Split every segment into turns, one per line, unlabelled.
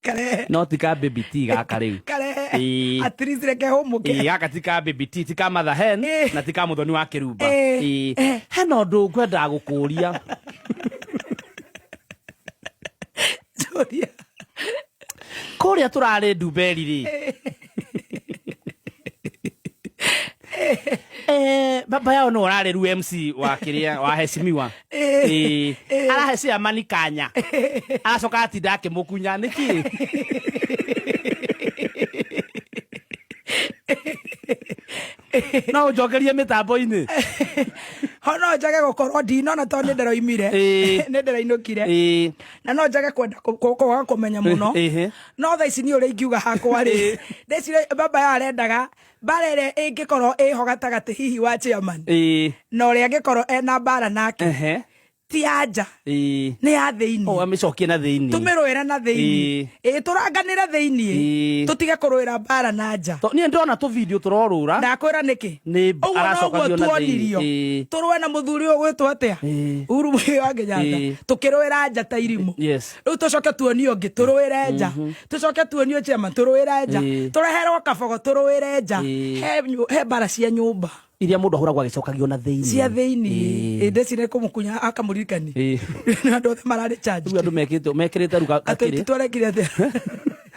Karehe.
No ti ka baby T gaka rĩu.
Karehe.
Ĩĩ.
At least reke hũmũke.
Ĩĩ, gaka ti ka baby T, ti ka mother hen
Ĩĩ.
na ti ka mũthoni wa kĩrumba.
Ĩĩ.
Ĩĩ. Hena ũndũ ngwendaga gũkũria.
Njũria.
Kũrĩa tũrarĩ Ndumberi rĩ. Eh, baba yao no ũrarĩ ru MC wa kĩrĩa wa heshimiwa. Ĩĩ. Arahe chairman kanya. Aracoka atinda akĩmũkunya nĩkĩ? No ũnjokerie mĩtambo-inĩ.
Ho no njage gũkorwo ndinona tondũ nĩ ndĩroimire.
Ĩĩ.
Nĩ ndĩrainũkire.
Ĩĩ.
Na no njage kwenda kwaga kũmenya mũno.
Ĩhĩ.
No thaa ici niĩ ũrĩa ingiuga hakwa rĩ, ndĩciria baba yao arendaga mbara ĩrĩa ĩngĩkorwo ĩho gatagatĩ hihi wa chairman
Ĩĩ.
na ũrĩa angĩkorwo ena mbara nake
Ehe.
ti ya nja
Ĩĩ.
nĩ ya thĩinĩ.
O amĩcokie na thĩinĩ.
Tũmĩrũĩre na thĩinĩ. Ĩĩ tũranganĩre thĩinĩ.
Ĩĩ.
Tũtige kũrũĩra mbara na nja.
Niĩ ndona tũ video tũrorũra.
Ndakwĩra nĩkĩ?
Nĩ
Ũguo noguo
aracokagio na thĩinĩ.
tuonirio.
Ĩĩ.
Tũrũe na mũthuri ũyũ ũgwĩtwo atĩa?
Ĩĩ.
Uhuru Muigai wa Kenyatta.
Ĩĩ.
Tũkĩrũĩra nja ta irimũ.
Yes.
Rĩu tũcoke tuonio ũngĩ tũrũĩre nja. Tũcoke tuonio chairman tũrũĩre nja.
Ĩĩ.
Tũreherwo kabogo tũrũĩre nja.
Ĩĩ.
He mbara cia nyũmba.
Iria mũndũ ahũragwo agĩcokagio na thĩinĩ.
Cia thĩinĩ.
Ĩĩ.
Ĩĩ ndĩcire kũmũkunya akamũririkani.
Ĩĩ.
Nĩ andũ othe mararĩ charged.
Rĩu andũ mekĩte mekĩrĩte rĩu
Atĩ
gakĩrĩ.
twarekire atĩa?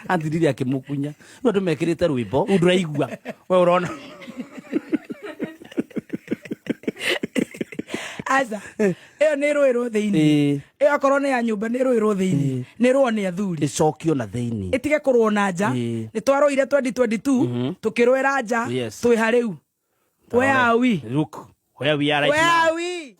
Athirire akĩmũkunya. Rĩu andũ mekĩrĩte rwĩmbo, rĩu ndũraigua. We ũrona.
Aca. Ĩyo nĩ ĩrũĩrwo thĩinĩ.
Ĩĩ.
Ĩyo akorwo nĩ ya nyũmba nĩ ĩrũĩrwo thĩinĩ. Nĩ ĩrũo nĩ athuri.
Ĩcokio na thĩinĩ.
Ĩtige kũrũo na nja.
Ĩĩ.
Nĩ twarũire 2022 tũkĩrũĩra nja.
Yes.
Twĩ ha rĩu? Where are we?
Look where we are right
Where
now.
are we?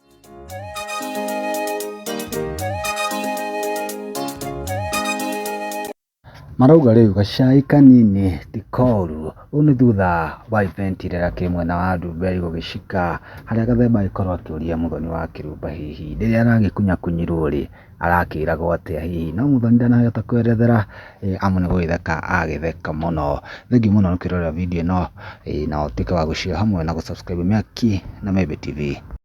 Marauga rĩu gacai kanini ti koru. Ũũ nĩ thutha wa event ĩrĩa ĩrakĩrĩ mwena wa Ndumberi gũgĩcika, harĩa Gathemba agĩkorwo akĩũria Mũthoni wa Kĩrumba hihi rĩrĩa aragĩkunyakunyirwo rĩ, arakĩragwo atĩa hihi? No Mũthoni ndanahota kwerethera amu nĩ gũgĩtheka agĩtheka mũno. Thengiũ mũno nĩ kwĩrorera video ĩno na ũtuĩke wa gũ share hamwe na gũ subscribe Mĩaki na Membe TV.